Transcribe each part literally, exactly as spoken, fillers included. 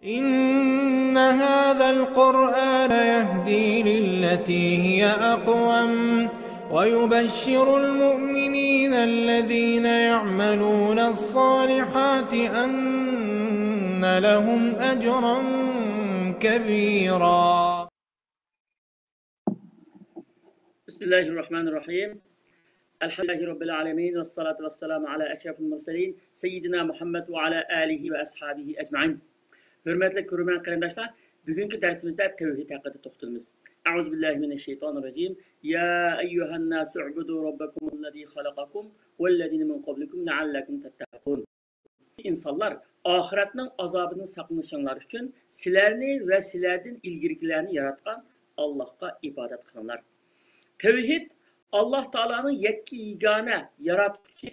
إن هذا القرآن يهدي للتي هي أقوم ويبشر المؤمنين الذين يعملون الصالحات أن لهم أجرا كبيرا. بسم الله الرحمن الرحيم. الحمد لله رب العالمين، والصلاة والسلام على أشرف المرسلين سيدنا محمد وعلى آله وأصحابه أجمعين. ھۆرمەتلىك كۆرۈرمەن قېرىنداشلار، بۈگۈنكى دەرسىمىزدە تەۋھىد ھەققىدە توختىلىمىز. أعوذ بالله من الشيطان الرجيم. يا أيها الناس اعبدوا ربكم الذي خلقكم والذين من قبلكم لعلكم تتقون. ئىنسانلار، ئاخىرەتنىڭ ئازابىدىن ساقلىنىشىڭلار ئۈچۈن سىلەرنى ۋە سىلەردىن ئىلگىرىكىلەرنى ياراتقان ئاللاھقا ئىبادەت قىلىڭلار. تەۋھىد، ئاللاھ تائالانىڭ يەككە يېگانە ياراتقۇچى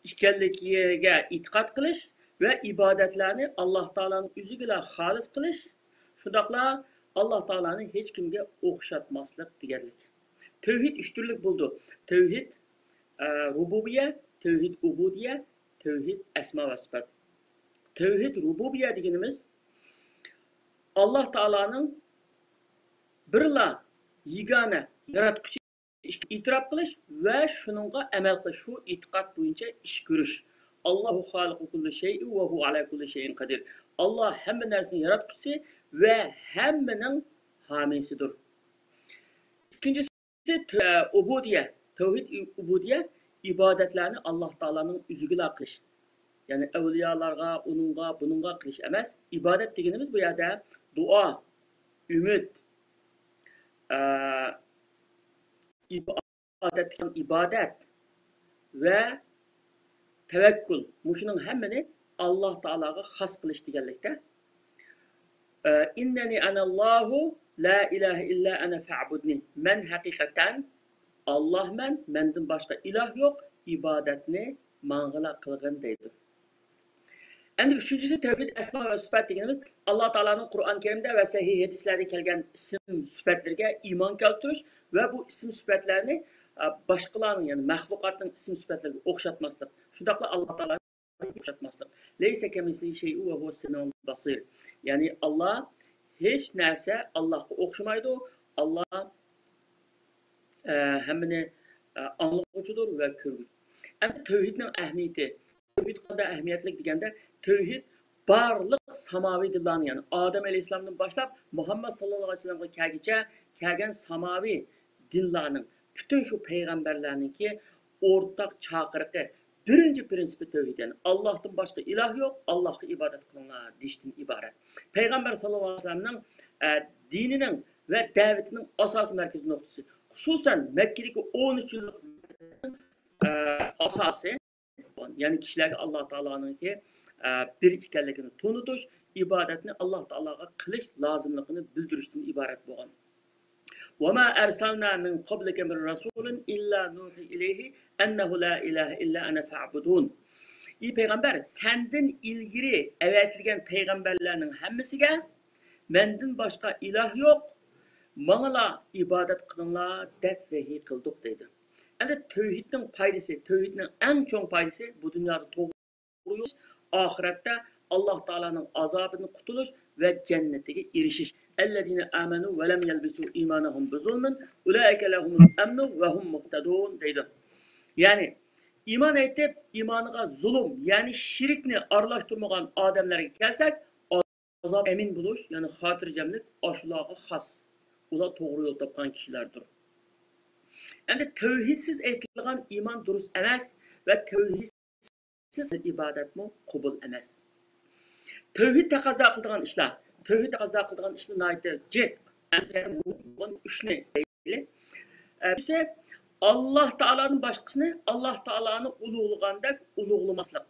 ئىكەنلىكىگە ئېتىقاد قىلىش ۋە ئىبادەتلەرنى ئاللاھ تائالانىڭ ئۆزىگىلا خالىس قىلىش، شۇنداقلا ئاللاھ تائالانى ھېچكىمگە ئوخشاتماسلىق دېگەنلىك. تەۋھىد ئۈچ تۈرلۈك بولىدۇ. تەۋھىد، ئە، رۇبۇبىيە، تەۋھىد ئۇبۇدىيە، تەۋھىد ئەسما ۋە سۈپەت. تەۋھىد رۇبۇبىيە دېگىنىمىز ئاللاھ تائالانىڭ بىرلا يېگانە ياراتقۇچى ئىكەنلىكىنى ئېتىراپ قىلىش ۋە شۇنىڭغا ئەمەل قىلىش، شۇ ئېتىقاد بويىچە ئىش كۆرۈش. ئاللاھۇ خالىقۇ كۇللى شەيئىن ۋە ھۇۋا ئەلا كۇللى شەيئىن قەدىر. ئاللاھ ھەممە نەرسىنىڭ ياراتقۇچىسى ۋە ھەممىنىڭ ھامىيسىدۇر. ئىككىنچىسى، تە-، ئۇبۇدىيە، تەۋھىد ئۇبۇدىيە، ئىبادەتلەرنى ئاللاھ تائالانىڭ ئۆزىگىلا قىلىش. يەنى ئەۋلىيالارغا، ئۇنىڭغا، بۇنىڭغا قىلىش ئەمەس. ئىبادەت دېگىنىمىز بۇ يەردە دۇئا، ئۈمىد، ئە، ئىبادەت، ئىبادەت ۋە تەۋەككۈل، مۇشۇنىڭ ھەممىنى ئاللاھ تائالاغا خاس قىلىش دېگەنلىكتە. ئە، إنني أنا الله لا إله إلا أنا فاعبدني. مەن ھەقىقەتەن ئاللاھمەن، مەندىن باشقا ئىلاھ يوق، ئىبادەتنى ماڭىلا قىلغىن دەيدۇ. ئەمدى ئۈچىنچىسى، تەۋھىد ئەسما ۋە سۈپەت دېگىنىمىز ئاللاھ تائالانىڭ قۇرئان كەرىمدە ۋە سەھىھ ھەدىسلەردە كەلگەن ئىسىم سۈپەتلىرىگە ئىمان كەلتۈرۈش ۋە بۇ ئىسىم سۈپەتلەرنى، ئە، باشقىلارنىڭ، يەنى مەخلۇقاتنىڭ ئىسىم سۈپەتلىرىگە ئوخشاتماسلىق. شۇنداقلا ئاللاھ تائالانى ئوخشاتماسلىق. لەيسە كەمىسلىھى شەيئۇن ۋە ھۇۋەس سەمىئۇل بەسىر. يەنى ئاللاھ، ھېچ نەرسە ئاللاھقا ئوخشىمايدۇ. ئاللاھ ئە، ھەممىنى، ئە، ئاڭلىغۇچىدۇر ۋە كۆرگۈچى. ئەمدى تەۋھىدنىڭ ئەھمىيىتى. تەۋھىد قانداق ئەھمىيەتلىك دېگەندە، تەۋھىد بارلىق ساماۋى دىنلارنى، يەنى ئادەم ئەلەيھىسسالامدىن باشلاپ مۇھەممەد ساللاللاھۇ ئەلەيھى ۋەسەللەمگە كەلگۈچە كەلگەن ساماۋى دىنلارنىڭ، پۈتۈن شۇ پەيغەمبەرلەرنىڭكى ئورتاق چاقىرىقى، بىرىنچى پرىنسىپى تەۋھىد، يەنى ئاللاھتىن باشقا ئىلاھ يوق، ئاللاھقا ئىبادەت قىلىڭلار دېيىشتىن ئىبارەت. پەيغەمبەر ساللاللاھۇ ئەلەيھى ۋەسەللەمنىڭ، ئە، دىنىنىڭ ۋە دەۋىتىنىڭ ئاساسىي مەركىزىي نۇقتىسى. خۇسۇسەن، مەككىدىكى ئون ئۈچ يىللىق، ئە، ئاساسى، يەنى كىشىلەرگە ئاللا تائالانىڭكى، ئە، بىر ئىكەنلىكىنى تونۇتۇش، ئىبادەتنى ئاللا تائالاغا قىلىش لازىملىقىنى بىلدۈرۈشتىن ئىبارەت بولغان. وما أرسلنا من قبلك من رسول إلا نوحي إليه أنه لا إله إلا أنا فاعبدون. ئى پەيغەمبەر، سەندىن ئىلگىرى ئەۋەتىلگەن پەيغەمبەرلەرنىڭ ھەممىسىگە مەندىن باشقا ئىلاھ يوق، ماڭىلا ئىبادەت قىلىڭلار دەپ ۋەھىي قىلدۇق دەيدۇ. ئەمدى تەۋھىدنىڭ پايدىسى، تەۋھىدنىڭ ئەڭ چوڭ پايدىسى بۇ دۇنيادا توغرا يول، ئاخىرەتتە ئاللا تائالانىڭ ئازابىدىن قۇتۇلۇش ۋە جەننىتىگە ئېرىشىش. الذين آمنوا ولم يلبسوا إيمانهم بظلم أولئك لهم الأمن وهم مهتدون دەيدۇ. يەنى ئىمان ئېيتىپ، ئىمانىغا زۇلۇم، يەنى شىركنى ئارىلاشتۇرمىغان ئادەملەرگە كەلسەك، ئازاب ئەمىن بولۇش، يەنى خاتىرجەملىك ئاشۇلارغا خاس. ئۇلار توغرا يول تاپقان كىشىلەردۇر. ئەمدى تەۋھىدسىز ئېيتىلغان ئىمان دۇرۇس ئەمەس ۋە تەۋھىدسىز ئىبادەتمۇ قوبۇل ئەمەس. تەۋھىد تەقەززا قىلىدىغان ئىشلار، تەۋھىد تەقەززا قىلىدىغان ئىشلار ناھايىتى جىق. ئەمدى ئۈچنى دەيلى. ئە، بىرسى، ئاللا تائالادىن باشقىسىنى ئاللا تائالانى ئۇلۇغلىغاندەك ئۇلۇغلىماسلىق.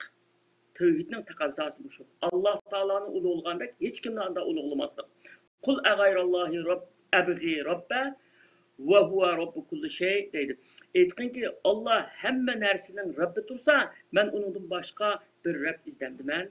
تەۋھىدنىڭ تەقەززاسى مۇشۇ. ئاللا تائالانى ئۇلۇغلىغاندەك ھېچكىمنى ئاندا ئۇلۇغلىماسلىق. قل أغير الله رب، أبغي ربا وهو رب كل شيء دەيدۇ. ئېيتقىنكى، ئاللا ھەممە نەرسىنىڭ رەببى تۇرسا، مەن ئۇنىڭدىن باشقا بىر رەب ئىزدەمدىمەن؟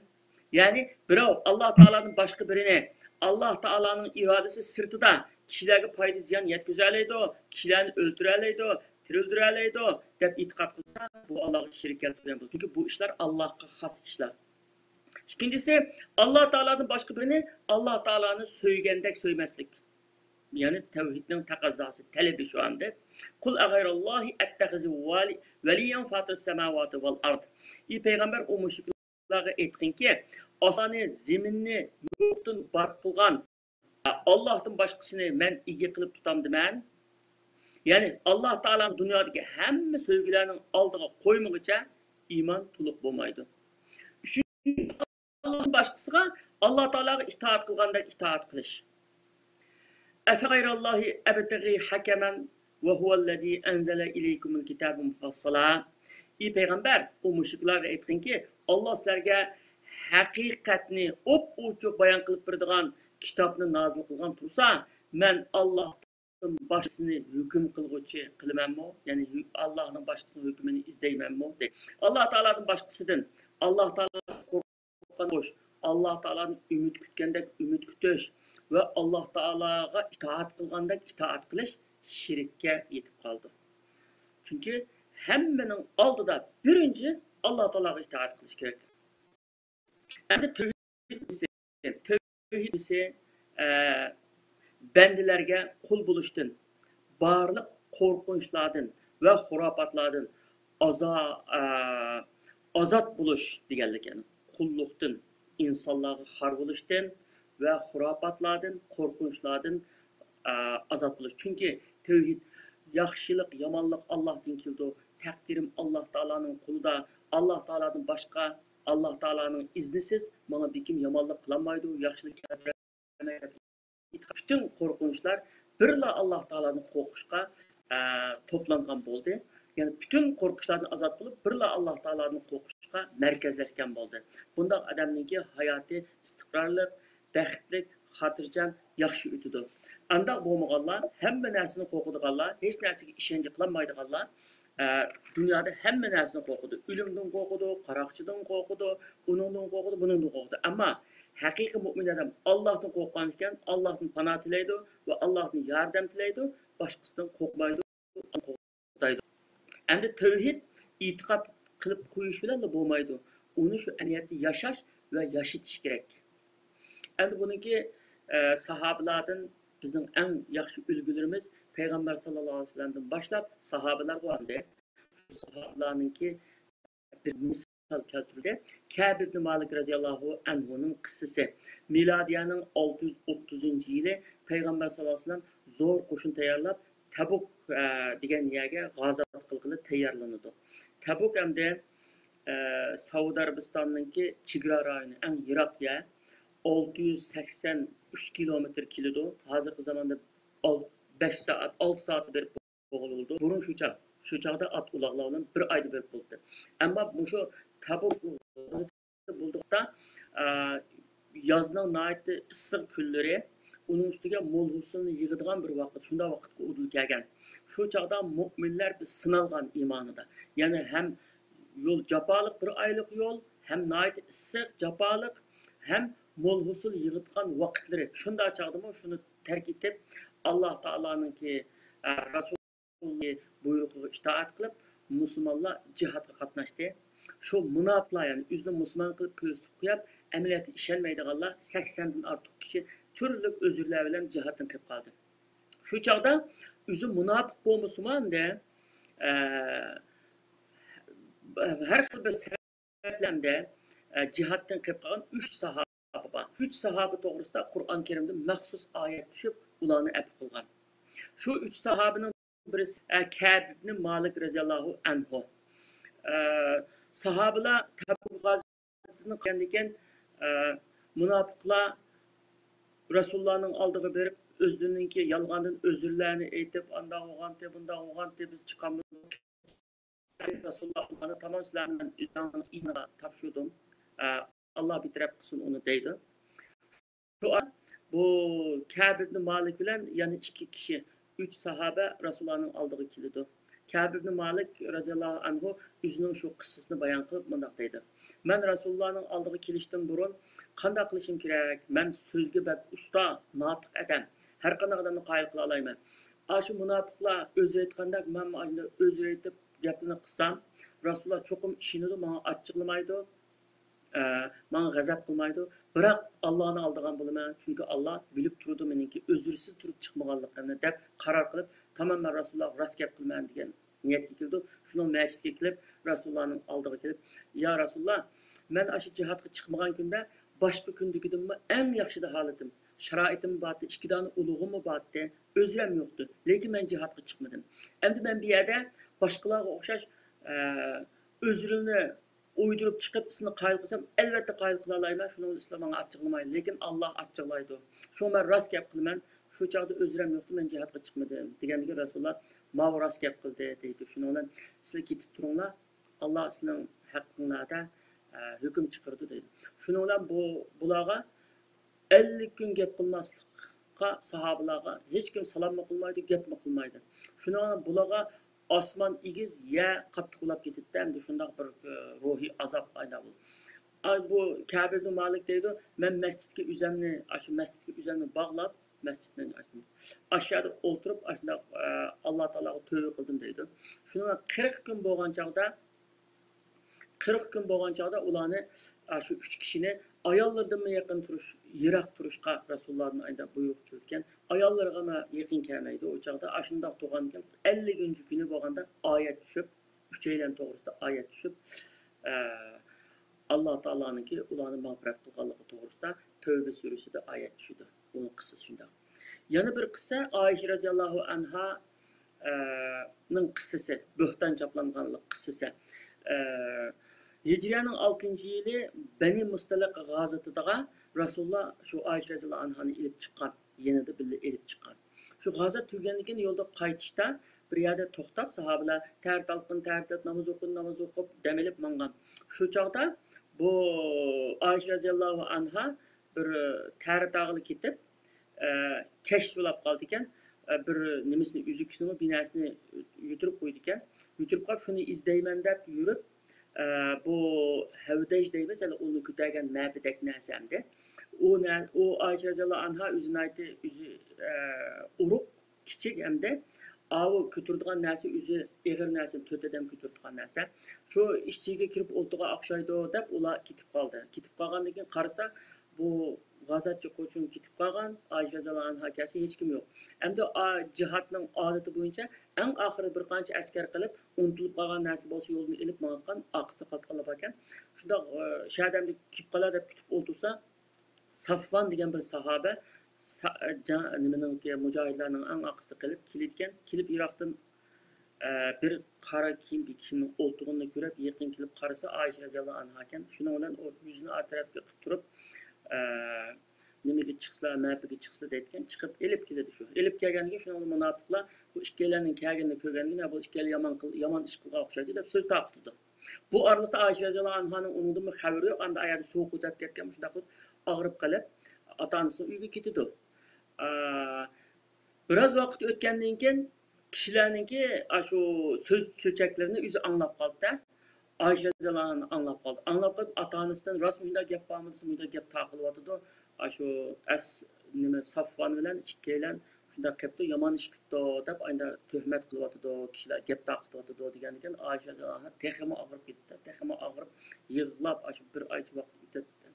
يەنى بىراۋ ئاللا تائالادىن باشقا بىرىنى، ئاللا تائالانىڭ ئىرادىسى سىرتىدا كىشىلەرگە پايدا زىيان يەتكۈزەلەيدۇ، كىشىلەرنى ئۆلتۈرەلەيدۇ، تىرىلدۈرەلەيدۇ دەپ ئېتىقاد قىلسا، بۇ ئاللاغا شېرىك كەلتۈرگەن بولىدۇ. چۈنكى بۇ ئىشلار ئاللاغا خاس ئىشلار. ئىككىنچىسى، ئاللا تائالادىن باشقا بىرىنى ئاللا تائالانى سۆيگەندەك سۆيمەسلىك. يەنى تەۋھىدنىڭ تەقەززاسى، تەلىپى شۇ ئەمدى. قۇل ئەغەيراللاھى ئەتتەخىزۇ ۋەلىيەن فاتىرەس سەماۋاتى ۋەل ئەرد. ئى پەيغەمبەر، ئۇ مۇشرىكلارغا ئېيتقىنكى، ئاسماننى، زېمىننى يوقتىن بار قىلغان ئاللاھتىن باشقىسىنى مەن ئىگە قىلىپ تۇتامدىمەن؟ يەنى ئاللا تائالانى دۇنيادىكى ھەممە سۆيگۈلەرنىڭ ئالدىغا قويمىغۇچە ئىمان تولۇق بولمايدۇ. ئۈچىنچى، ئاللاھتىن باشقىسىغا ئاللا تائالاغا ئىتائەت قىلغاندەك ئىتائەت قىلىش. ئەفەغەيراللاھى ئەبتەغى ھەكەمەن ۋە ھۇۋەللەزى ئەنزەلە ئىلەيكۇمۇل كىتابە مۇفەسسەلا. ئى پەيغەمبەر، ئۇ مۇشرىكلارغا ئېيتقىنكى، ئاللا سىلەرگە ھەقىقەتنى ئوپئوچۇق بايان قىلىپ بېرىدىغان كىتابنى نازىل قىلغان تۇرسا، مەن ئاللاھتىن باشقىسىنى ھۆكۈم قىلغۇچى قىلىمەنمۇ؟ يەنى ھۆ-، ئاللاھنىڭ باشقىسىنىڭ ھۆكمىنى ئىزدەيمەنمۇ؟ دەيدۇ. ئاللا تائالادىن باشقىسىدىن، ئاللا تائالادىن قورققان خوش، ئاللا تائالادىن ئۈمىد كۈتكەندەك ئۈمىد كۈتۈش ۋە ئاللا تائالاغا ئىتائەت قىلغاندەك ئىتائەت قىلىش شىرككە يېتىپ قالىدۇ. چۈنكى ھەممىنىڭ ئالدىدا بىرىنچى ئاللا تائالاغا ئىتائەت قىلىش كېرەك. ئەمدى تەۋھىد، تەۋھىد، ئە، بەندىلەرگە قۇل بولۇشتىن، بارلىق قورقۇنچلاردىن ۋە خۇراپاتلاردىن ئازا-، ئە، ئازاد بولۇش دېگەنلىك، يەنى قۇللۇقتىن، ئىنسانلارغا خار بولۇشتىن ۋە خۇراپاتلاردىن، قورقۇنچلاردىن، ئە، ئازاد بولۇش. چۈنكى تەۋھىد، ياخشىلىق، يامانلىق ئاللاھتىن كېلىدۇ. تەقدىرىم ئاللا تائالانىڭ قولىدا. ئاللا تائالادىن باشقا، ئاللا تائالانىڭ ئىزنىسىز ماڭا بىكىم يامانلىق قىلالمايدۇ، ياخشىلىق كەلتۈرەلمەيدۇ. پۈتۈن قورقۇنچلار بىرلا ئاللا تائالادىن قورقۇشقا، ئە، توپلانغان بولدى. يەنى پۈتۈن قورقۇشلاردىن ئازاد بولۇپ، بىرلا ئاللا تائالادىن قورقۇشقا مەركەزلەشكەن بولدى. بۇنداق ئادەمنىڭكى ھاياتى ئىستىقرارلىق، بەختلىك، خاتىرجەم، ياخشى ئۆتىدۇ. ئانداق بولمىغانلار، ھەممە نەرسىدىن قورقىدىغانلار، ھېچ نەرسىگە ئىشەنچ قىلالمايدىغانلار، ئە، دۇنيادا ھەممە نەرسىدىن قورقىدۇ. ئۆلۈمدىن قورقىدۇ، قاراقچىدىن قورقىدۇ، ئۇنىڭدىن قورقىدۇ، بۇنىڭدىن قورقىدۇ. ئەمما ھەقىقىي مۆمىن ئادەم ئاللاھتىن قورققان ئىكەن، ئاللاھتىن پاناھ تىلەيدۇ ۋە ئاللاھتىن ياردەم تىلەيدۇ، باشقىسىدىن قورقمايدۇ، قورقمايدۇ. ئەمدى تەۋھىد ئېتىقاد قىلىپ قويۇش بىلەنلا بولمايدۇ. ئۇنى شۇ ئەمەلىيەتتە ياشاش ۋە ياشىتىش كېرەك. ئەمدى بۇنىڭكى، ئە، ساھابىلاردىن بىزنىڭ ئەڭ ياخشى ئۈلگىلىرىمىز پەيغەمبەر ساللاللاھۇ ئەلەيھى ۋەسەللەمدىن باشلاپ ساھابىلار بار ئەمدى. شۇ ساھابىلارنىڭكى بىر مىسال كەلتۈردى. كەب ئىبنى مالىك رەزىياللاھۇ ئەنھۇنىڭ قىسسىسى. مىلادىيەنىڭ ئالتە يۈز ئوتتۇزىنچى يىلى پەيغەمبەر ساللاللاھۇ ئەلەيھى ۋەسەللەم زور قوشۇن تەييارلاپ، تەبۇك، ئە، دېگەن يەرگە غازات قىلغىلى تەييارلىنىدۇ. تەبۇك ئەمدى، ئە، سەئۇدى ئەرەبىستاننىڭكى چېگرا رايونى، ئەڭ يىراق يەر. ئالتە يۈز سەكسەن ئۈچ كىلومېتىر كېلىدۇ. ھازىرقى زاماندا ئال-، بەش سائەت، ئالتە سائەت بېرىپ بولغىلى بولىدۇ. بۇرۇن شۇ چاغ، شۇ چاغدا ئات ئۇلاغلار بىلەن بىر ئايدا بېرىپ بولدى. ئەمما مۇشۇ تەبۇك بولدۇقتا، ئە، يازنىڭ ناھايىتى ئىسسىق كۈنلىرى، ئۇنىڭ ئۈستىگە مول ھوسۇلنى يىغىدىغان بىر ۋاقىت، شۇنداق ۋاقىتقا ئۇدۇل كەلگەن. شۇ چاغدا مۆمىنلەر بىر سىنالغان ئىمانىدا. يەنى ھەم يول جاپالىق، بىر ئايلىق يول، ھەم ناھايىتى ئىسسىق، جاپالىق، ھەم مول ھوسۇل يىغىدىغان ۋاقىتلىرى. شۇنداق چاغدىمۇ شۇنى تەرك ئېتىپ، ئاللا تائالانىڭكى، ئە، رەسۇل بۇيرۇقىغا ئىتائەت قىلىپ، مۇسۇلمانلار جىھادقا قاتناشتى. شۇ مۇناپىقلار، يەنى ئۆزىنى مۇسۇلمان قىلىپ كۆرسىتىپ قويۇپ، ئەمەلىيەتتە ئىشەنمەيدىغانلار سەكسەندىن ئارتۇق كىشى تۈرلۈك ئۆزۈرلەر بىلەن جىھادتىن قېلىپ قالدى. شۇ چاغدا ئۆزى مۇناپىق بولمىسىمۇ ئەمدى، ئە، ھەر خىل بىر سەۋەبلەردە، ئە، جىھادتىن قېلىپ قالغان ئۈچ ساھابە بار. ئۈچ ساھابە توغرىسىدا قۇرئان كەرىمدە مەخسۇس ئايەت چۈشۈپ، ئۇلارنى ئەپۇ قىلغان. شۇ ئۈچ ساھابىنىڭ بىرسى، ئە، كەب ئىبنى مالىك رەزىياللاھۇ ئەنھۇ. ئە، ساھابىلار تەبۇك غازىتىنى قىلغاندىكىن، ئە، مۇناپىقلار رەسۇلۇللانىڭ ئالدىغا بېرىپ، ئۆزلىرىنىڭكى يالغاندىن ئۆزرىلەرنى ئېيتىپ، ئانداق بولغانتى، بۇنداق بولغانتى، بىز چىقالمىدۇق. رەسۇلۇللا، ئۇلارنى تامام سىلەرنى مەن ئۆزۈڭنىڭ ئىنىغا تاپشۇردۇم. ئە، ئاللا بىتەرەپ قىلسۇن ئۇنى، دەيدۇ. شۇ، بۇ كەب ئىبنى مالىك بىلەن يەنە ئىككى كىشى، ئۈچ ساھابە رەسۇلۇللانىڭ ئالدىغا كېلىدۇ. كەب ئىبنى مالىك رەزىياللاھۇ ئەنھۇ ئۆزىنىڭ شۇ قىسسىسىنى بايان قىلىپ مۇنداق دەيدۇ: مەن رەسۇلۇللانىڭ ئالدىغا كېلىشتىن بۇرۇن قانداق قىلىشىم كېرەك؟ مەن سۆزگە بەك ئۇستا، ناتىق ئادەم. ھەر قانداق ئادەمنى قايىل قىلالايمەن. ئاشۇ مۇناپىقلار ئۆزى ئېيتقاندەك، مەن ئاشۇنداق ئۆزى ئېيتىپ گەپنى قىلسام، رەسۇلۇللا چوقۇم ئىشىنىدۇ، ماڭا ئاچچىقلىمايدۇ. ئە، ماڭا غەزەپ قىلمايدۇ. بىراق ئاللانى ئالدىغان بولىمەن، چۈنكى ئاللا بىلىپ تۇرىدۇ مېنىڭكى ئۆزرىسىز تۇرۇپ چىقمىغانلىقىمنى، دەپ قارار قىلىپ، تامام مەن رەسۇلۇللاغا راست گەپ قىلىمەن دېگەن نىيەتكە كېلىدۇ. شۇنىڭ مەسچىتكە كېلىپ، رەسۇلۇللانىڭ ئالدىغا كېلىپ، يا رەسۇلۇللا، مەن ئاشۇ جىھادقا چىقمىغان كۈندە باشقا كۈندىكىدىنمۇ ئەڭ ياخشىدا ھالىتىم، شارائىتىم بارتى، ئىككى دانە ئۇلۇغۇممۇ بارتى، ئۆزرەم يوقتى. لېكىن مەن جىھادقا چىقمىدىم. ئەمدى مەن بۇ يەردە باشقىلارغا ئوخشاش، ئە، ئۆزرىنى ئويدۇرۇپ چىقىپ، سىلىنى قايىل قىلسام، ئەلۋەتتە قايىل قىلالايمەن، شۇنىڭ بىلەن سىلەر ماڭا ئاچچىقلىمايلى، لېكىن ئاللا ئاچچىقلايدۇ. شۇڭا مەن راست گەپ قىلىمەن، شۇ چاغدا ئۆزرەم يوقتى، مەن جىھادقا چىقمىدىم، دېگەندىكىن رەسۇلۇللا، ماۋۇ راست گەپ قىلدى، دەيدۇ. شۇنىڭ بىلەن سىلەر كېتىپ تۇرۇڭلار، ئاللا سىلەرنىڭ ھەققىڭلاردا، ئە، ھۆكۈم چىقىرىدۇ، دەيدۇ. شۇنىڭ بىلەن بۇ، بۇلارغا ئەللىك كۈن گەپ قىلماسلىققا ساھابىلارغا ھېچكىم سالاممۇ قىلمايدۇ، گەپمۇ قىلمايدۇ. شۇنىڭ بىلەن بۇلارغا ئاسمان ئېگىز، يەر قاتتىق بولاپ كېتىپتۇ، ئەمدى شۇنداق بىر، ئە، روھىي ئازاب پەيدا بولدى. ئاي، بۇ كەبىر ئىبنى مالىك دەيدۇ، مەن مەسچىتكە ئۆزەمنى، ئاشۇ مەسچىتكە ئۆزەمنى باغلاپ، مەسچىتنى ئاشۇ يەردە ئولتۇرۇپ، ئاشۇنداق، ئە، ئاللا تائالاغا تۆۋە قىلدىم دەيدۇ. شۇنىڭ بىلەن قىرىق كۈن بولغان چاغدا، قىرىق كۈن بولغان چاغدا ئۇلارنى، ئە، شۇ ئۈچ كىشىنى ئاياللىرىدىنمۇ يېقىن تۇرۇش، يىراق تۇرۇشقا رەسۇلۇللادىن ئايدا بۇيرۇق كېلىدىكەن. ئاياللىرىغا يېقىن كەلمەيدۇ. ئۇ چاغدا ئاشۇنداق تۇرغاندىكىن، ئەللىكىنچى كۈنى بولغاندا ئايەت چۈشۈپ، ئۈچەيلەن توغرىسىدا ئايەت چۈشۈپ، ئە، ئاللا تائالانىڭكى ئۇلارنى مەغپىرەت قىلغانلىقى توغرىسىدا تەۋبە سۈرىسىدە ئايەت چۈشىدۇ. ئۇنىڭ قىسسىسى شۇنداق. يەنە بىر قىسسە ئائىشە رەزىياللاھۇ ئەنھا، ئە، نىڭ قىسسىسى، بۆھتان چاپلانغانلىق قىسسىسى. ئە، ھىجرىيەنىڭ ئالتىنچى يىلى بەنى مۇستەلىق غازىتىدىغا رەسۇلۇللا شۇ ئائىشە رەزىياللاھۇ ئەنھانى ئېلىپ چىققان، يېنىدا بىللە ئېلىپ چىققان. شۇ غازات تۈگىگەندىن كېيىن يولدا قايتىشتا بىر يەردە توختاپ، ساھابىلار تەھەر تالقىن، تەھەر تالقىن، ناماز ئوقۇن، ناماز ئوقۇپ، دەم ئېلىپ ماڭغان. شۇ چاغدا بۇ ئائىشە رەزىياللاھۇ ئەنھا بىر تەھەر تاغىلى كېتىپ، ئە، كەچ بولاپ قالىدىكەن. ئە، بىر نېمىسىنى، ئۈزۈكىسىنىمۇ، بىر نەرسىنى يۈتۈرۈپ قويىدىكەن. يۈتۈرۈپ قاپ، شۇنى ئىزدەيمەن دەپ يۈرۈپ، ئە، بۇ ھەۋدەج دەيمىز، ھېلى ئۇنى كۆتەرگەن مەپىدەك نەرسە ئەمدى. ئۇ نە-، ئۇ ئائىشە رەزىياللاھۇ ئەنھا ئۆزى ناھايىتى ئۆزى، ئە، ئورۇق، كىچىك ئەمدى. ئاۋۇ كۆتۈرىدىغان نەرسە ئۆزى ئېغىر نەرسە، تۆت ئادەم كۆتۈرىدىغان نەرسە. شۇ ئىچىگە كىرىپ ئولتۇرغان ئوخشايدۇ دەپ ئۇلار كېتىپ قالدى. كېتىپ قالغاندىن كېيىن قارىسا، بۇ غازاتچى قوشۇن كېتىپ قالغان، ئائىشە رەزىياللاھۇ ئەنھا كەلسە ھېچكىم يوق. ئەمدى ئا-، جىھادنىڭ ئادىتى بويىچە ئەڭ ئاخىرى بىر قانچە ئەسكەر قىلىپ، ئۇنتۇلۇپ قالغان نەرسە بولسا يولدىن ئېلىپ ماڭىدىغان، ئارقىسىدا قالىدىغانلار باركەن. شۇنداق، ئە، شەھەردە ئەمدى كېلىپ قالار دەپ كۈتۈپ ئولتۇرسا، سافۋان دېگەن بىر ساھابە سا-، جا-، نېمىنىڭكى، مۇجاھىدلارنىڭ ئەڭ ئارقىسىدا قېلىپ كېلىدىكەن. كېلىپ يىراقتىن، ئە، بىر قارا كىيىم، بىر كىشىنىڭ ئولتۇرغىنىنى كۆرۈپ، يېقىن كېلىپ قارىسا، ئائىشە رەزىياللاھۇ ئەنھاكەن. شۇنىڭ بىلەن ئۇ يۈزىنى ئارقا تەرەپكە قىلىپ تۇرۇپ، ئە، نېمىگە چىقسىلا، مەپىگە چىقسىلا دەيدىكەن، چىقىپ ئېلىپ كېلىدۇ شۇ. ئېلىپ كەلگەندىن كېيىن شۇنىڭ بىلەن مۇناپىقلار بۇ ئىككىيلەننىڭ كەلگىنىنى كۆرگەندىن كېيىن، بۇ ئىككىيلەن يامان قىل-، يامان ئىش قىلغان ئوخشايدۇ دەپ سۆز تارقىتىدۇ. بۇ ئارىلىقتا ئائىشە رەزىياللاھۇ ئەنھانىڭ ئۇنىڭدىنمۇ خەۋىرى يوق. ئەمدى ئايەردە سوغۇق ئۆتۈپ كەتكەن، مۇشۇنداق قىلىپ ئاغرىپ قېلىپ، ئاتا-ئانىسىنىڭ ئۆيىگە كېتىدۇ. ئا، بىراز ۋاقىت ئۆتكەندىن كېيىن كىشىلەرنىڭكى ئاشۇ سۆز چۆچەكلىرىنى ئۆزى ئاڭلاپ قالدى-دە. ئائىشە رەزىياللاھۇ ئەنھا ئاڭلاپ قالدى. ئاڭلاپ قېلىپ ئاتا-ئانىسىدىن، راستمۇ شۇنداق گەپ بارمۇ دېسە، مۇنداق گەپ تارقىلىۋاتىدۇ. ئاشۇ ئەس-، نېمە، سافۋان بىلەن ئىككىيلەن شۇنداق قىپتۇ، يامان ئىش قىپتۇ دەپ ئايندا تۆھمەت قىلىۋاتىدۇ، كىشىلەر گەپ تارقىتىۋاتىدۇ دېگەندىكىن، ئائىشە رەزىياللاھۇ ئەنھا تېخىمۇ ئاغرىپ كېتىپتۇ، تېخىمۇ ئاغرىپ يىغلاپ، ئاشۇ بىر ئايچە ۋاقىت ئۆتۈپتۇ.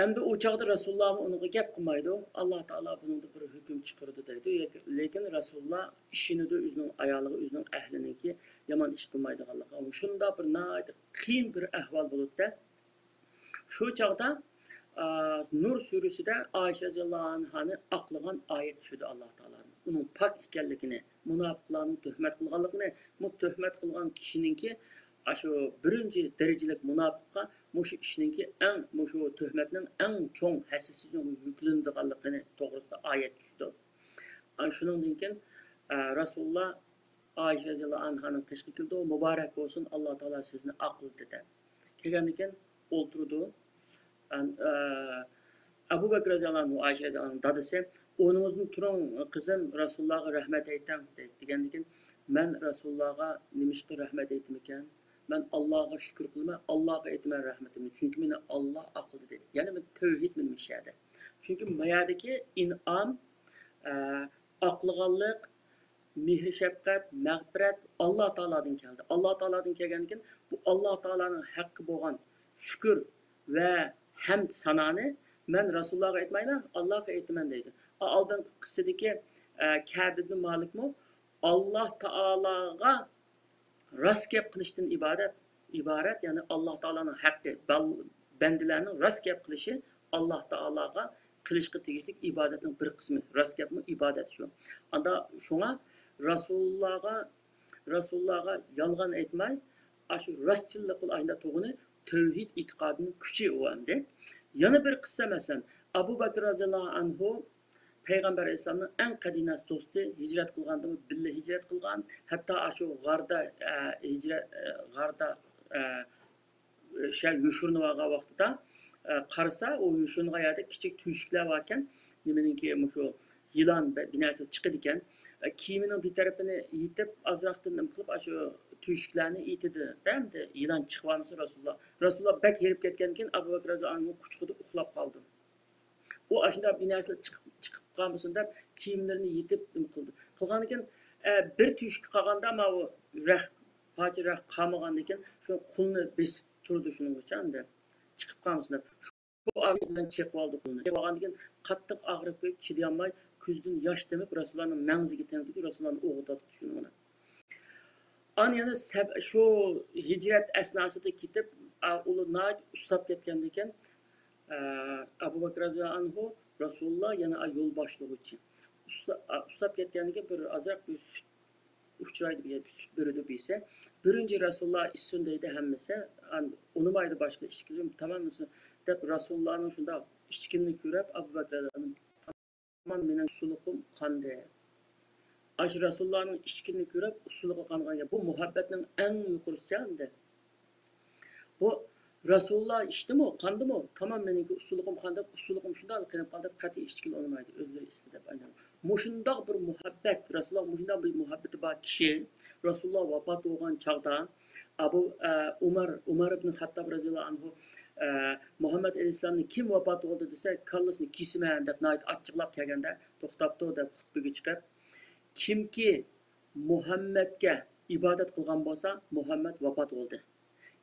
ئەمدى ئۇ چاغدا رەسۇلۇللاھمۇ ئۇنىڭغا گەپ قىلمايدۇ، ئاللا تائالا بۇنىڭدا بىر ھۆكۈم چىقىرىدۇ دەيدۇ. لېكىن رەسۇلۇللا ئىشىنىدۇ ئۆزىنىڭ ئايالىغا، ئۆزىنىڭ ئەھلىنىڭكى يامان ئىش قىلمايدىغانلىقىغا. شۇنداق بىر ناھايىتى قىيىن بىر ئەھۋال بولىدۇ-دە. شۇ چاغدا، ئا، نۇر سۈرىسىدە ئائىشە رەزىياللاھۇ ئەنھانى ئاقلىغان ئايەت چۈشىدۇ ئاللا تائالانىڭ. ئۇنىڭ پاك ئىكەنلىكىنى، مۇناپىقلارنىڭ تۆھمەت قىلغانلىقىنى، بۇ تۆھمەت قىلغان كىشىنىڭكى، ئاشۇ بىرىنچى دەرىجىلىك مۇناپىققا مۇشۇ ئىشنىڭكى ئەڭ، مۇشۇ تۆھمەتنىڭ ئەڭ چوڭ ھەسسىسىنىڭ يۈكلىنىدىغانلىقىنى توغرىسىدا ئايەت چۈشىدۇ. ئا، شۇنىڭدىن كېيىن، ئە، رەسۇلۇللا ئائىشە رەزىياللاھۇ ئەنھانىڭ قېشىغا كېلىدۇ، مۇبارەك بولسۇن، ئاللا تائالا سىزنى ئاقلىدى دەپ. كەلگەندىن كېيىن ئولتۇرىدۇ. ئەن-، ئە، ئەبۇ بەكرى رەزىياللاھۇ ئەنھۇ، ئائىشە رەزىياللاھۇ ئەنھانىڭ دادىسى، ئورنىڭىزدىن تۇرۇڭ، قىزىم، رەسۇلۇللاغا رەھمەت ئېيتىڭ، دەيدۇ. دېگەندىن كېيىن، مەن رەسۇلۇللاغا نېمىشقا رەھمەت ئېيتىمەن؟ مەن ئاللاغا شۈكۈر قىلىمەن، ئاللاغا ئېيتىمەن رەھمىتىمنى، چۈنكى مېنى ئاللا ئاقلىدى، دەيدۇ. يەنى مەن تەۋھىد مېنى مۇشۇ يەردە. چۈنكى ما يەردىكى ئىنئام، ئە، ئاقلىغانلىق، مېھرى شەپقەت، مەغپىرەت ئاللا تائالادىن كەلدى. ئاللا تائالادىن كەلگەندىن كېيىن، بۇ ئاللا تائالانىڭ ھەققى بولغان شۈكۈر ۋە ھەمد سانانى مەن رەسۇلۇللاغا ئېيتمايمەن، ئاللاغا ئېيتىمەن دەيدۇ. ئا، ئالدىنقى قىسسىدىكى، ئە، كەب ئىبنى مالىكمۇ ئاللا تائالاغا راست گەپ قىلىشتىن ئىبارەت، ئىبارەت، يەنى ئاللا تائالانىڭ ھەققى، بەل-، بەندىلەرنىڭ راست گەپ قىلىشى ئاللا تائالاغا قىلىشقا تېگىشلىك ئىبادەتنىڭ بىر قىسمى. راست گەپمۇ ئىبادەت شۇ. ئاندا شۇڭا رەسۇلۇللاغا، رەسۇلۇللاغا يالغان ئېيتماي، ئاشۇ راستچىللىق بىلەن ئاشۇنداق تۇرغىنى تەۋھىد ئېتىقادىنىڭ كۈچى ئۇ ئەمدى. يەنە بىر قىسسە، مەسىلەن، ئەبۇ بەكرى رەزىياللاھۇ ئەنھۇ پەيغەمبەر ئەلەيھىسسالامنىڭ ئەڭ قەدىناس دوستى، ھىجرەت قىلغاندىمۇ بىللە ھىجرەت قىلغان، ھەتتا ئاشۇ غاردا، ئە، ھىجرەت، ئە، غاردا، ئە، شۇ يوشۇرۇنۇۋالغان ۋاقتىدا، ئە، قارىسا، ئۇ يوشۇرۇنغان يەردە كىچىك تۆشۈكلەر باركەن، نېمىنىڭكى، مۇشۇ يىلان بە-، بىر نەرسە چىقىدىكەن. ئە، كىيىمىنىڭ بىر تەرىپىنى يېتىپ، ئازراقتىن نېمە قىلىپ، ئاشۇ تۆشۈكلەرنى يېتىدى دە، ئەمدى يىلان چىقىۋالمىسۇن رەسۇلۇللا. رەسۇلۇللا بەك ھېرىپ كەتكەندىن كېيىن، ئەبۇ بەكرى رەزىياللاھۇ ئەنھۇ قۇچىقىدا ئۇخلاپ قالدى. ئۇ ئاشۇنداق بىر نەرسىلەر چىقىپ، چىقىپ قالمىسۇن دەپ كىيىملىرىنى يېتىپ نېمە قىلدى. قىلغاندىن كېيىن، ئە، بىر تۆشۈككە قالغاندا ماۋۇ رەخ، پارچە رەخ قالمىغاندىن كېيىن شۇ قولىنى بېسىپ تۇرىدۇ شۇنىڭغىچە ئەمدى. چىقىپ قالمىسۇن دەپ. شۇ ئارىلىق بىلەن چېقىۋالدى قولىنى. چېقىۋالغاندىن كېيىن قاتتىق ئاغرىپ كېتىپ چىدىيالماي كۆزىدىن ياش تېمىپ رەسۇلۇللانىڭ مەڭزىگە تېمىپ كېتىپ رەسۇلۇللانى ئوغرىتىۋاتىدۇ شۇنىڭ بىلەن. ئان يەنە سەب-، شۇ ھىجرەت ئەسناسىدا كېتىپ، ئا، ئۇلار ناھايىتى ئۇسساپ كەتكەندىكىن، ئە، ئەبۇ بەكرى رەزىياللاھۇ ئەنھۇ، رەسۇلۇللا يەنە ئا، يول باشلىغۇچى. ئۇسسا-، ئا، ئۇسساپ كەتكەندىكىن بىر ئازراق بىر سۈت ئۇچرايدۇ، بىر سۈت بېرىدۇ بىسە. بىرىنچى رەسۇلۇللا ئىچسۇن دەيدۇ ھەممىسى. ئان-، ئۇنىمايدۇ باشقا ئىچكىلى، تامام ئىچسۇن دەپ رەسۇلۇللانىڭ شۇنداق ئىچكىنىنى كۆرۈپ ئەبۇ بەكرى رەزىياللاھۇ ئەنھۇ تامام مېنىڭ ئۇسسۇلۇقۇم قاندى. ئاشۇ رەسۇلۇللانىڭ ئىچكىنىنى كۆرۈپ ئۇسسۇلۇقى قانغان گەپ. بۇ مۇھەببەتنىڭ ئەڭ يۇقىرىسىچە ئەمدى. بۇ رەسۇلۇللا ئىچتىمۇ، قاندىمۇ، تامام مېنىڭكى ئۇسسۇلۇقۇم قان دەپ، ئۇسسۇلۇقۇم شۇنداق قېنىپ قالدى دەپ قەتئىي ئىچكىلى ئۇنىمايدۇ. ئۆزلىرى ئىچتى دەپ ئاينىڭ. مۇشۇنداق بىر مۇھەببەت، رەسۇلۇللاغا مۇشۇنداق بىر مۇھەببىتى بار كىشى، رەسۇلۇللا ۋاپات بولغان چاغدا، ئەبۇ، ئە، ئۇمار، ئۇمار ئىبنى خەتتاب رەزىياللاھۇ ئەنھۇ، ئە، مۇھەممەد ئەلەيھىسسالامنى كىم ۋاپات بولدى دېسە، كاللىسىنى كېسىمەن دەپ ناھايىتى ئاچچىقلاپ كەلگەندە، توختاپتۇ دەپ خۇتبىگە چىقىپ، كىمكى مۇھەممەدكە ئىبادەت قىلغان بولسا، مۇھەممەد ۋاپات بولدى.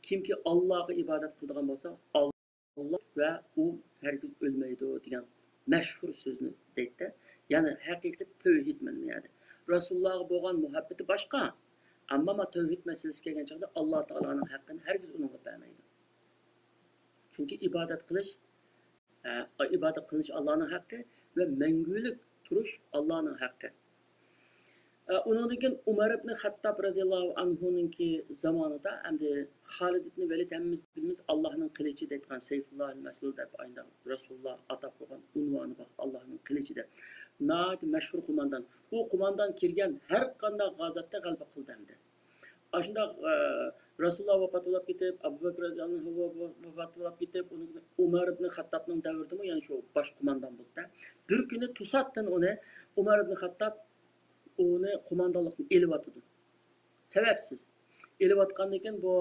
كىمكى ئاللاغا ئىبادەت قىلىدىغان بولسا، ئاللا ۋە ئۇ ھەرگىز ئۆلمەيدۇ دېگەن مەشھۇر سۆزنى دەيتتى. يەنى ھەقىقىي تەۋھىد مانا بۇ يەردە. رەسۇلۇللاغا بولغان مۇھەببىتى باشقا. ئەمما ما تەۋھىد مەسىلىسى كەلگەن چاغدا ئاللا تائالانىڭ ھەققىنى ھەرگىز ئۇنىڭغا بەرمەيدۇ. چۈنكى ئىبادەت قىلىش، ئە، ئىبادەت قىلىش ئاللانىڭ ھەققى ۋە مەڭگۈلۈك تۇرۇش ئاللانىڭ ھەققى. ئە، ئۇنىڭدىن كېيىن ئۇمەر ئىبنى خەتتاب رەزىياللاھۇ ئەنھۇنىڭكى زامانىدا ئەمدى خالىد ئىبنى ۋەلىد ھەممىمىز بىلىمىز، ئاللاھنىڭ قىلىچى دەيدىغان سەيفۇللاھىل مەسلۇل دەپ ئاينداق رەسۇلۇللا ئاتاپ قويغان ئۇنۋانى بار، ئاللاھنىڭ قىلىچى دەپ. ناھايىتى مەشھۇر قوماندان. ئۇ قوماندان كىرگەن ھەر قانداق غازاتتا غەلىبە قىلدى ئەمدى. ئاشۇنداق، ئە، رەسۇلۇللا ۋاپات بولۇپ كېتىپ، ئەبۇ بەكرى رەزىياللاھۇ ئەنھۇ ۋاپات بولۇپ كېتىپ، ئۇنىڭ ئۇمەر ئىبنى خەتتابنىڭ دەۋرىدىمۇ يەنە شۇ باش قوماندان بولدى. بىر كۈنى توساتتىن ئۇنى ئۇمەر ئىبنى خەتتاب ئۇنى قوماندانلىقتىن ئېلىۋاتىدۇ. سەۋەبسىز. ئېلىۋاتقاندىن كېيىن بۇ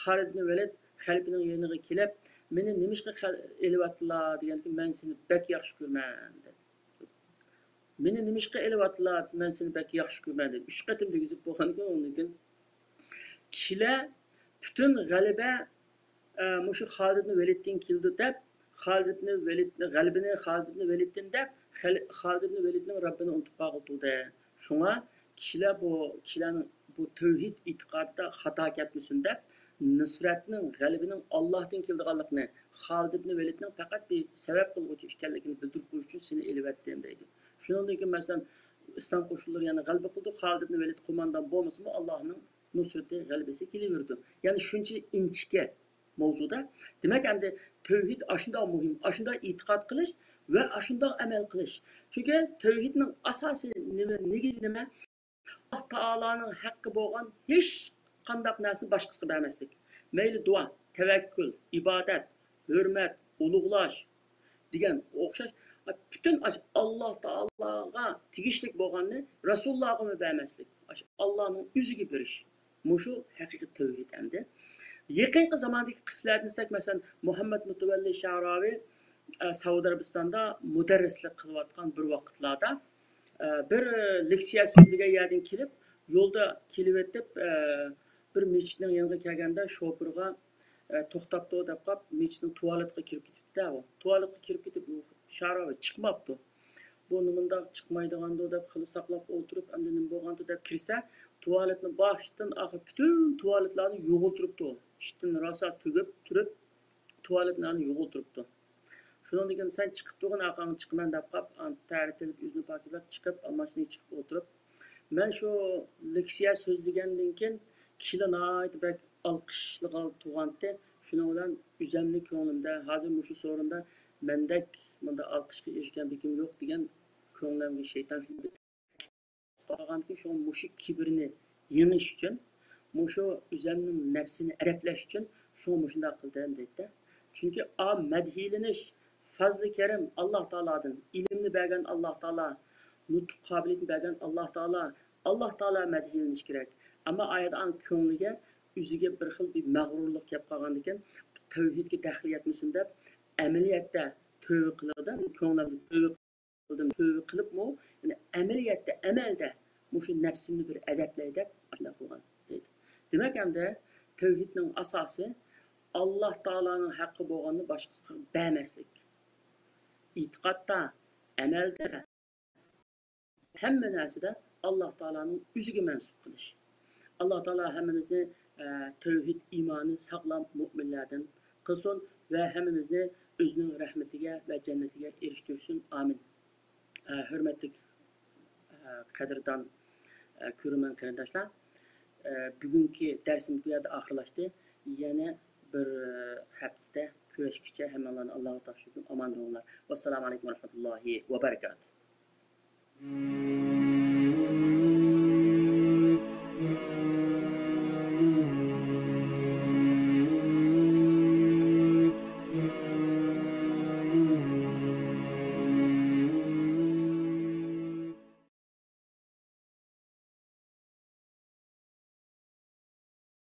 خالىد ئىبنى ۋەلىد خەلىپىنىڭ يېنىغا كېلىپ، مېنى نېمىشقا خە-، ئېلىۋەتتىلا دېگەندىكىن، مەن سېنى بەك ياخشى كۆرىمەن دېدى. مېنى نېمىشقا ئېلىۋاتىلا، مەن سېنى بەك ياخشى كۆرىمەن دېدى. ئۈچ قېتىم دېگۈزۈپ بولغاندىن كېيىن، ئۇنىڭدىن كېيىن كىشىلەر پۈتۈن غەلىبە، ئە، مۇشۇ خالىد ئىبنى ۋەلىدتىن كېلىدۇ دەپ، خالىد ئىبنى ۋەلىد، غەلىبىنى خالىد ئىبنى ۋەلىدتىن دەپ، خەل-، خالىد ئىبنى ۋەلىدنىڭ رەببىنى ئۇنتۇپ قالغىلى تۇردى. شۇڭا كىشىلەر بۇ، كىشىلەرنىڭ بۇ تەۋھىد ئېتىقادىدا خاتا كەتمىسۇن دەپ، نۇسرەتنىڭ، غەلىبىنىڭ ئاللاھتىن كېلىدىغانلىقىنى، خالىد ئىبنى ۋەلىدنىڭ پەقەت بىر سەۋەب قىلغۇچى ئىكەنلىكىنى بىلدۈرۈپ قويۇش ئۈچۈن سېنى ئېلىۋەتتىم دەيدۇ. شۇنىڭدىن كېيىن، مەسىلەن، ئىسلام قوشۇنلىرى يەنە غەلىبە قىلدى، خالىد ئىبنى ۋەلىد قوماندان بولمىسىمۇ، ئاللاھنىڭ نۇسرىتى، غەلىبىسى كېلىۋېرىدۇ. يەنى شۇنچە ئىنچىكە ماۋزۇدا. دېمەك، ئەمدى تەۋھىد ئاشۇنداق مۇھىم، ئاشۇنداق ئېتىقاد قىلىش ۋە ئاشۇنداق ئەمەل قىلىش. چۈنكى تەۋھىدنىڭ ئاساسى نېمە، نېگىزى نېمە؟ ئاللا تائالانىڭ ھەققى بولغان ھېچ قانداق نەرسىنى باشقىسىغا بەرمەسلىك. مەيلى دۇئا، تەۋەككۈل، ئىبادەت، ھۆرمەت، ئۇلۇغلاش دېگەن ئوخشاش پۈتۈن ئاش-، ئاللا تائالاغا تېگىشلىك بولغاننى رەسۇلۇللاغىمۇ بەرمەسلىك. ئاش-، ئاللانىڭ ئۆزىگە بېرىش. مۇشۇ ھەقىقىي تەۋھىد ئەمدى. يېقىنقى زاماندىكى قىسسىلەردىن دېسەك، مەسىلەن، مۇھەممەد مۇتەۋەللى شەئراۋى، ئە، سەئۇدى ئەرەبىستاندا مۇدەررىسلىك قىلىۋاتقان بىر ۋاقىتلاردا، ئە، بىر لېكسىيە سۆزلىگەن يەردىن كېلىپ، يولدا كېلىۋېتىپ، ئە، بىر مەسچىتنىڭ يېنىغا كەلگەندە شوپۇرغا، ئە، توختاپتۇ دەپ قاپ، مېچىتنىڭ تۇالېتىغا كىرىپ كېتىپتۇ-دە ئۇ. تۇالېتقا كىرىپ كېتىپ، شارابى چىقماپتۇ. بۇ نېمانداق چىقمايدىغاندۇ دەپ خېلى ساقلاپ ئولتۇرۇپ، ئەمدى نېمە بولغاندۇ دەپ كىرسە، تۇالېتنى باشتىن ئاخىر پۈتۈن تۇالېتلارنى يۇغۇلتۇرۇپتۇ. ئىشتىن راسا تۈگۈپ تۇرۇپ، تۇالېتلارنى يۇغۇلتۇرۇپتۇ. شۇنىڭدىن كېيىن سەن چىقىپ تۇرغىن، ئارقاڭغا چىقىمەن دەپ قاپ، تەرىتىلىپ، ئۆزىنى پاكىزلاپ چىقىپ، ئالماشتىن چىقىپ ئولتۇرۇپ، مەن شۇ لېكسىيە سۆزلىگەندىن كېيىن كىشىلەر ناھايىتى بەك ئالقىشلىغان تۇغانتى. شۇنىڭ بىلەن ئۆزەمنى كۆڭلۈمدە، ھازىر مۇشۇ سورۇندا مەندەك مۇنداق ئالقىشقا ئېرىشكەن بېكىم يوق دېگەن كۆڭلۈمگە شەيتان شۇنداق قالغاندىكىن، شۇڭا مۇشۇ كىبىرنى يېڭىش ئۈچۈن، مۇشۇ ئۆزەمنىڭ نەپسىنى ئەدەپلەش ئۈچۈن شۇڭا مۇشۇنداق قىلدىم دەيدىدە. چۈنكى ئا مەدھىيلىنىش، فەزلى كەرەم ئاللاھ تائالادىن، ئىلىمنى بەرگەن ئاللاھ تائالا، نۇتۇق قابىلىيىتىنى بەرگەن ئاللاھ تائالا، ئاللاھ تائالا مەدھىيلىنىش كېرەك. ئەمما ئايەتنىڭ كۆڭلىگە، ئۆزىگە بىر خىل بىر مەغرۇرلۇق كەپ قالغاندىكىن، تەۋھىدكە دەخلى يەتمىسۇن دەپ، ئەمەلىيەتتە تۆۋە قىلىدۇ، كۆڭلۈمدە تۆۋە قىلدىم، تۆۋە قىلىپمۇ، يەنى ئەمەلىيەتتە، ئەمەلدە مۇشۇ نەپسىمنى بىر ئەدەپلەي دەپ ئاشۇنداق قىلغان دەيدۇ. دېمەك، ئەمدى تەۋھىدنىڭ ئاساسى ئاللاھ تائالانىڭ ھەققى بولغاننى باشقىسىغا بەرمەسلىك. ئېتىقادتا، ئەمەلدە، ھەممە نەرسىدە ئاللاھ تائالانىڭ ئۆزىگە مەنسۇپ قىلىش. ئاللاھ تائالا ھەممىمىزنى، ئە، تەۋھىد ئىمانى ساغلام مۆمىنلەردىن قىلسۇن ۋە ھەممىمىزنى ئۆزىنىڭ رەھمىتىگە ۋە جەننىتىگە ئېرىشتۈرسۇن. ئامىن. ئە، ھۆرمەتلىك، ئە، قەدىردان، ئە، كۆرۈرمەن قېرىنداشلار، ئە، بۈگۈنكى دەرسىمىز بۇ يەردە ئاخىرلاشتى. يەنە بىر، ئە، ھەپتىدە كۆرۈشكىچە ھەممىڭلارنى ئاللاھقا تاپشۇردۇم. ئامان بولۇڭلار. ۋەسسالامۇ ئەلەيكۇم ۋەرەھمەتۇللاھى ۋەبەرىكاتۇھ.